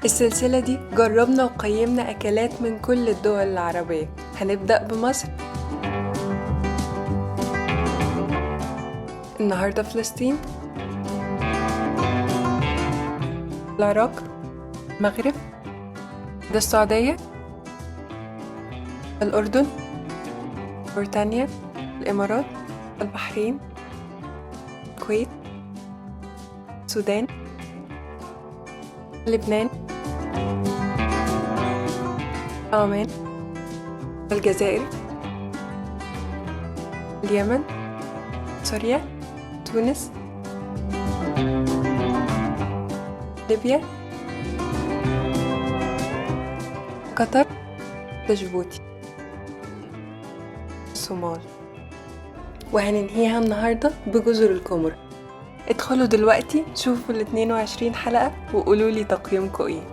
السلسلة دي جربنا وقيمنا أكلات من كل الدول العربية. هنبدأ بمصر، النهاردة فلسطين، العراق، المغرب، ده السعودية، الأردن، موريتانيا، الإمارات، البحرين، الكويت، السودان، لبنان، عمان، الجزائر، اليمن، سوريا، تونس، ليبيا، قطر، جيبوتي، الصومال. وهننهيها النهاردة بجزر القمر. ادخلوا دلوقتي شوفوا ال 22 حلقة وقولوا لي تقييمكم ايه.